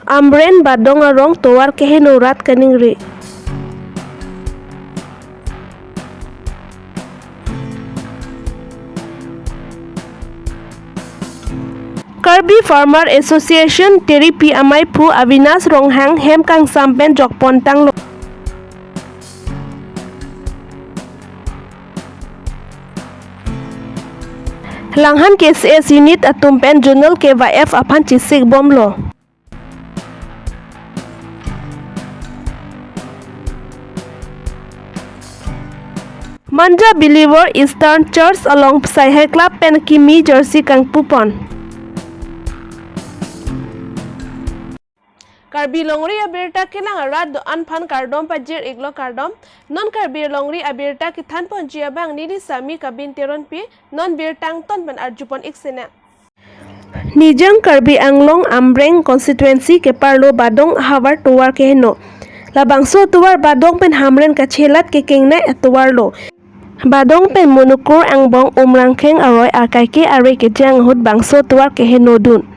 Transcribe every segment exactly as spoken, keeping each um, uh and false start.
Amren Badong arong tovar keheno rat kaningri. Karbi Farmer Association Teripi amaiphu Avinash Ronghang hem kangsam pen jokpon tanglo. Langhan K C S unit atum pen Zonal K Y F aphan chesik bomlo. Manja Believer Eastern Church along Saihai Club pen kimi jersey kangpupon. Karbi Longri Abirta kelang arat do-an aphan kardom pajir-iklo, kardom. Non Karbi Longri Abirta kethanponji abang neli Sami Kabin Teronpi, non birta angton pen arjupon-ik sinang. Nijang Karbi Anglong Amreng constituency keparlo Badong ahavar tovar keheno. Labangso tovar Badong pen Hamren kachelat kekengnei atovarlo. Badong pen Monokur angbong Umrangkheng aroi arkaike are kejang ahut bangso tovar kehenodun.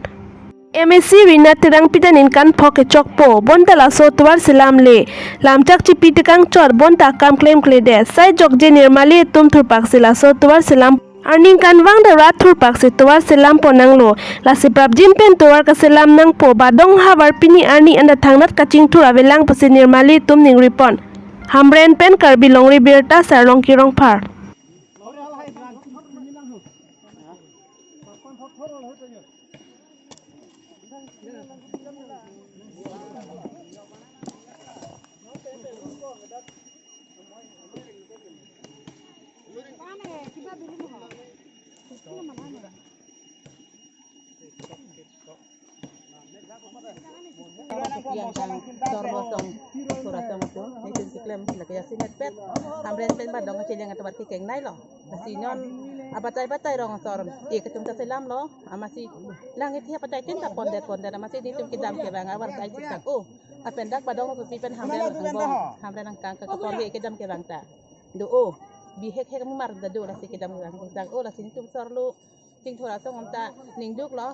M A C Rina Terangpi ta ningkan phok kechokpo, bonta laso tovar selamle. Lamchak chipi tekangchot, bonta akam klemkledet. Sai jokje nirmali atum thurpaksi laso tovar selam. Arningkanvang ta rat thurpaksi tovar selampon nanglo. Lasi prapjin pen tovar kaselam nangpo. Badong ahavar pini arni anta thangnat kachingthur avelang pusi nirmali atum ningripon. Hamren pen Karbi Longri Birta Sarlongki Rongphar. Yang kang sor lo song, sora song tu, nelitum keklem lake asin pet. Hamren pen Badong kachiliang atovar kekengneilo. Lasi non abatai batai rong sor, ik atum ta selamlo, amatsi langit hi abatai tin ta pondet pondet, amatsi nelitum kedam kevang ahavar ai chitang. Oh, lapen dak Badong pusi pen Hamren angbong, Hamren angkang ke kepon hi kedam kevang ta do, oh, bihek hek mumar ta do, lasi kedam kevang chitang. Oh, lasi nelitum sorlo. Chingthur asong atum ta ningduklo,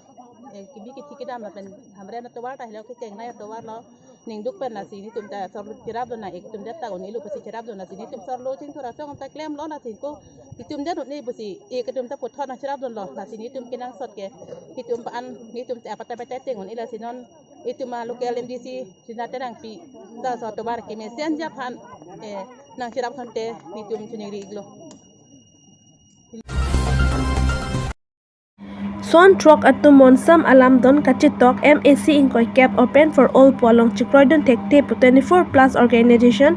eh, kebi kethi kedam lapen Hamren atovar ta helo kekengnei atovarlo. Ningduk pen lasi nelitum ta sorlo cherapdun nang, ik atum det ta un-elo pusi cherapdun, lasi nelitum sorlo Chingthur asong atum ta klemlo, lasi ko itum det un-e pusi ik atum ta puthot nangcherapdunlo, lasi nelitum kenangsot ke itum pa-an nelitum ta abatai batai teng un-e, lasi non itum a local M D C Rina Terangpi ta laso tovar kemesenji aphan, eh, nangcherap thonte nelitum chiningri-iklo. Son throk atum monsam alamdon kachetok M A C ingkoikep open for all pu along chekroidun thekthe pu twenty-four plus organization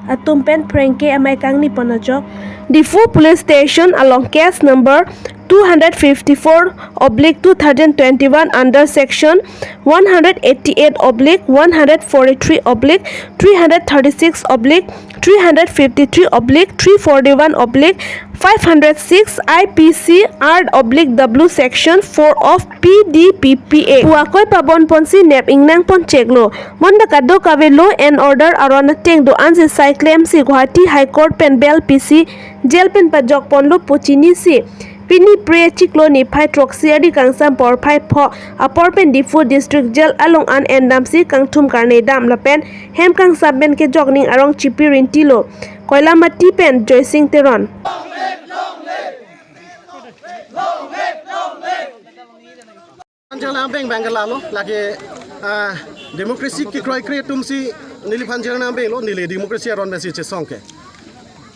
atum pen phrengke amei kangnipon ajok Diphu Police Station along case number two hundred fifty-four oblique two thousand twenty-one under section one hundred eighty-eight oblique one hundred forty-three oblique three hundred thirty-six oblique three hundred fifty-three oblique three forty-one oblique five hundred six I P C R oblique W section four of P D P P A pu akoi pabonponsi nep ingnangpon cheklo. Bonta kadokave law and order aron ateng do-ansi sai klemsi Guwahati High Court pen bail pisi jail pen pajokponlo pu chinisi pini Phre chiklo niphai throksi arni kangsam porphai pho apor pen Diphu District Jail along an endamsi kangthum karne dam lapen hem kangsam pen kejok ning arong chipi rintilo. Koilamati pen Joysing Teron. Panjang nang beng beng ke lalo, lake, ah, democracy kekroikre atumsi neliphan jernang benglo, neli democracy aron pensi chesong ke.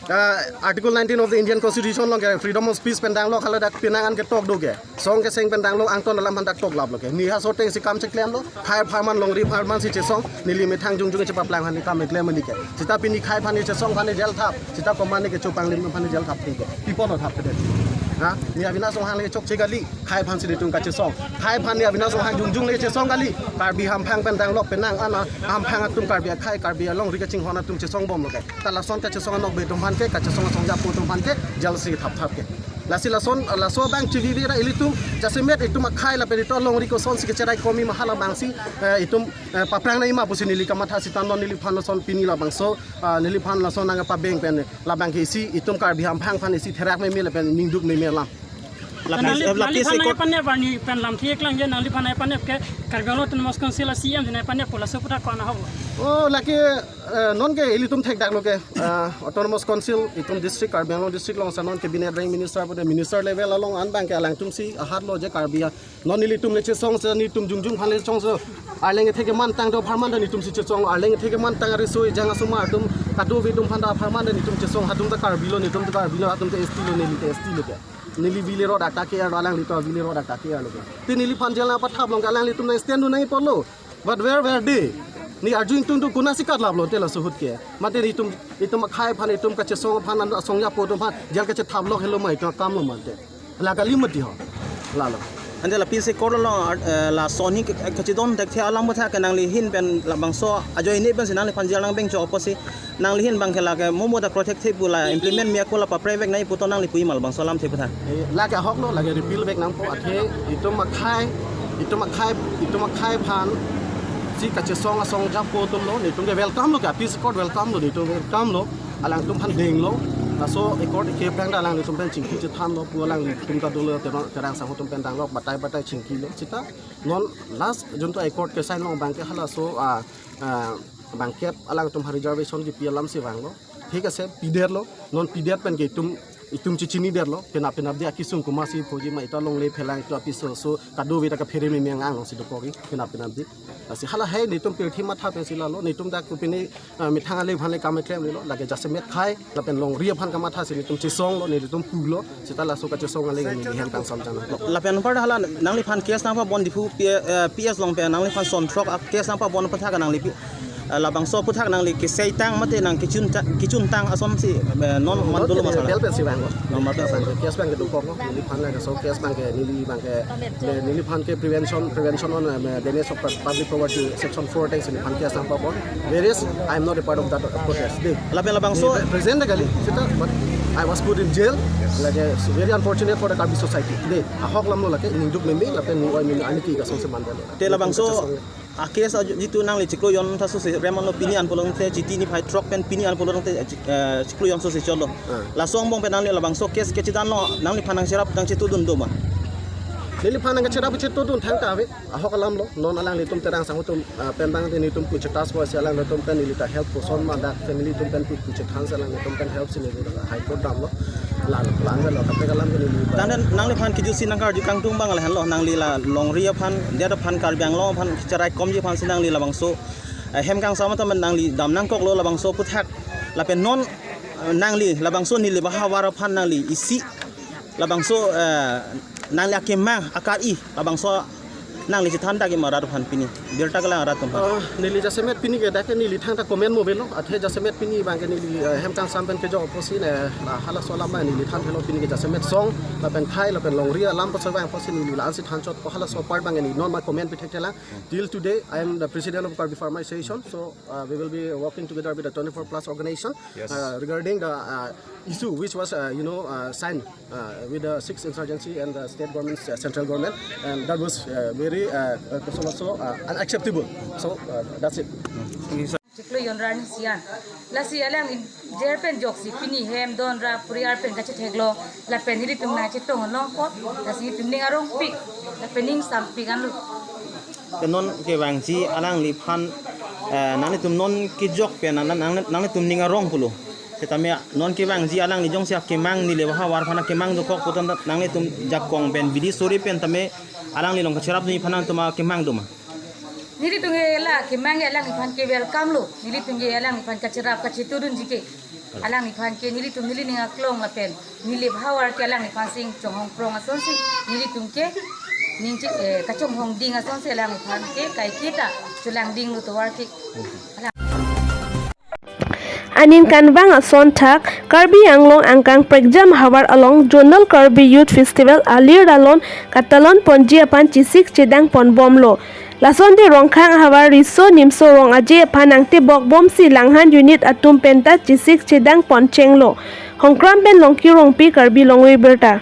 Ah, Article nineteen of the Indian Constitution along ke freedom of speech pen danglo, hala dak penang an ketok do ke. Song keseng pen danglo, angton alam aphan dak toklaplo ke. Neli ha soteng si kam cheklemlo, khei apharman longri apharmansi chesong, neli methang jongjong chepaplang aphan kam keklem neli ke. Seta pini khei aphan neli chesong aphan neli jail thap, seta komat neli kecho panglim aphan neli jail thap ke. Pi apot lo thap ke. Ha? Neli Avinash Ronghang le chokche kali, khei aphansi nelitum kachesong. Khei aphan neli Avinash Ronghang jongjong le chesong kali. Karbi hamphang pen danglo penang an hamphang atum Karbi akhei Karbi alongri kachinghon atum chesong bomlo ke. Ta lason kachesong anokbe atum aphan ke, kachesong asong japo atum aphan ke, jail si thap thap ke. Lasi lason, laso abang chivivi ra ilitum, jasemet itum akhei lapen itum alongri kosonsi kecherai komi ma hala abangsi, eh, itum, eh, paprangnei ma pusi neli kamatha seta non neliphan lason pini labangso, ah, neliphan lason nangpabeng pen labang ke isi itum Karbi hamphang aphan isi therak meme lapen ningduk meme alam. Lapis, nangli, eh, lapis nangliphan ikot nangpanep, arni pen lamthe klang je, nangliphan nangpanep ke Karbi Anglong Autonomous Council a C E M si nangpanep pu laso aputhak ko-an ahok? Oh, lake, eh, non ke ilitum thekdaklo ke, eh, Autonomous Council, itum district, Karbi Anglong district along si non cabinet rank minister pute minister level along an abang ke alangtum si ahat lo je Karbi a. Non nelitum le chesong si, nelitum jongjong aphan le chesong si. Arleng ethe kemantang do apharman ta nelitum si chesong. Arleng ethe kemantang ari soi jang asomar atum kadokave atum aphan ta apharman ta nelitum chesong. Hatum ta Karbi lo, nelitum ta Karbi lo, hatum ta S T lo, neli ta S T lo ke. Neli village road adak ke-er lo, alangli ta village road adak ke-er lo ke. Te neliphan jail nangpathap along ke alanglitum nang stand dun nangji apotlo. But where were they? Ne arju ingtungtung, konatsi katlaplo te laso ahut ke. Mate nelitum, itum akhei aphan, itum kachesong aphan, an asong japo atum aphan jail kachethap lok helo ma, itum akam lo mate. La kali mati ho. Lalo. Ante lapis ikot along, eh, lason hi ke, kachedon thekthe alam aputhak ke nangli ahin pen labangso ajoine pensi nangliphan jail nangveng chok apotsi nangli ahin abang ke lake momo ta protect the pu la implement me ako la paprevek nangji pu to nangli puji ma labangso alamthe aputhak? Eh, lake ahok lo, lake repeal vek nangpo athe itum akhei, itum akhei, itum akhei aphan si kachesong asong japo atum lo, nelitum ke welcome lo ke, lapis ikot welcome lo, nelitum welcome lo. Alangtum aphan denglo, laso ikot ke aphrang ta alanglitum pen chingki chethanlo pu alanglitum ta dolo, Terang, Terang Sangho atum pen danglo, batai batai chingkilo. Seta non last junto ikot ke sign long abang ke halaso, ah, ah, bangkep alangtum aphan reservation kipi alam si vanglo. Thik ase, pidetlo, non pidet pen ke itum, itum chechinidetlo, penap penapdi akesung komatsi puji ma, itum alongle phelang itum apiso so kadokave ta kaphere meme angang along si dopo ke, penap penapdi. Lasi hala hai nelitum pirthe matha pensi lalo, nelitum ta kopine, ah, methang ale aphan le kam klemlelo, lake jasemet akhei lapen longri aphan kamatha si nelitum chesonglo, nelitum pulo, seta laso kachesong ale neli hem kangsam chana. Lapen anpar hala nangliphan case nangpabon Diphu P-, eh, P S along pen nangliphan son throk a case nangpabon aputhak nangli pi-, eh, labangso aputhak nangli keseitang mate nang kechun ta-, kechuntang asonsi, eh, non mandolo masala. Bel pensi vanglo. Normal pensi. Case abang ke dokoklo, neliphan lake so case abang ke neli abang ke, ne-, neliphan ke prevention, prevention on, eh, damage of pub-, public property section four teng si neliphan case nangpabon. Whereas I am not a part of that protest. Dei. Lapen labangso. Neli present kali, seta, but I was put in jail. Lake, it's very unfortunate for the Karbi society. Dei, ahok alam lo lake, ningduk meme, lapen ning oi meme, ani ke kaso se mandalo. Te labangso a case a jitu nangli chiklo jon ta susi rem anlo pini an pulote chiti niphai throk pen pini an pulote, eh, chiklo jon susi cholo. Ah. Laso angbong pen nangli labangso case kechedan lo nangliphan nangcherap nangchetudun do ma? Neliphan nangcherap chetudun thangta ave, ahok alam lo, non alanglitum Terang Sangho atum, ah, pen abang nelitum puche task force alanglitum pen neli ta help koson ma dak family atum pen pu-, puche than si alanglitum pen help si neli High Court damlo. Lang, lang lo, tapi kalam ke neli. Tangte nangliphan kejutsi nangkarju kangtung abang lahenlo, nangli la longri aphan, det aphan, Karbi Anglong aphan, cherai komji aphansi nangli labangso, eh, hem kangsam atum nangli dam nangkoklo labangso aputhak, lapen non, eh, nangli labangso nilip ahavar aphan nangli isi labangso, eh, nangli akemang akari labangso nangli chethan ta ke ma rat aphan pini, birta kelang rat aphan. Ah, neli jasemet pini ke dak ke neli thangta comment mo avelo, athe jasemet pini abang ke neli, eh, hem kangsam pen kejok apotsi ne, la halaso alam abang neli thanthelo pini ke jasemet song, lapen akhei, lapen longri alam apotsi vang apotsi neli la-ansi thanchotpo, halaso apart abang ke neli non ma comment pi thekthelang. Till today, I am the president of Karbi Farmer Association, so, uh, we will be working together with the twenty-four plus organization, yes, uh, regarding the, uh, issue which was, uh, you know, uh, signed, uh, with the sixth insurgency and the state government, uh, central government, and that was, uh, very, uh, uh, so, so, uh, unacceptable. So, uh, that's it. Chiklo jon ra ni sian. Lasi alang in jail pen joksi pini hem don ra puriar pen kachetheklo. Lapen nelitum nangchetong longpo. Lasi nelitum ning arongpik. Lapen ning sampik anlo. Te non kevangji alangliphan, eh, nanglitum non kejok pen nang, nang, nanglitum ning arong pulo. Setame non kevangji alangli jongsi akemang nilip ahavar aphan akemang dokok pu tangte nanglitum jakong pen bidi suri pen tame alangli along kacherapji aphan nangtum akemang do ma? Nelitum ke la akemang ke alangliphan ke welcome lo. Nelitum ke alangliphan kacherap kachetudunji ke. Alangliphan ke nelitum nelining aklong lapen nilip ahavar ke alangliphan si chonghong prong asonsi nelitum ke ning chi-, eh, kachonghong ding asonsi alangliphan ke kaiketa chelang dinglo tovar ke. Alang- Aning kanvang asonthak, Karbi Anglong angkang prekjam ahavar along Zonal Karbi Youth Festival alir alon katalon ponji aphan chesik chedang ponbomlo. Lasonte Rongkhang ahavar riso nimso rong aje aphan nangtebok bomsi Langhan unit atum penta chesik chedang ponchenglo. Hongkram pen Longki Rongpi, Karbi Longri Abirta.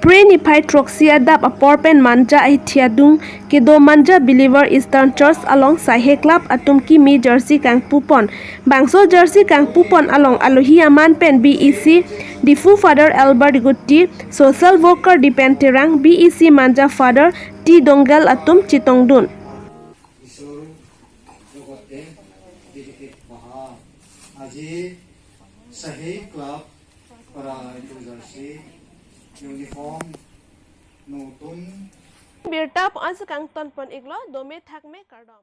Phre niphai throksi adap apor pen Manja ahithi adung kedo Manja Believer Eastern Church along Saihe Club atum kimi jersey kangpupon. Bangso jersey kangpupon along alohi aman pen B E C Diphu Father Albert Guti, Social Worker Dipen Terang, B E C Manja Father T Dongal atum chetongdun. Isor jogote dikit baha aji Saihe Club para itu jersey uniform nutun. Birta pu-an si kangtonpon iklo, dome thakme kardom.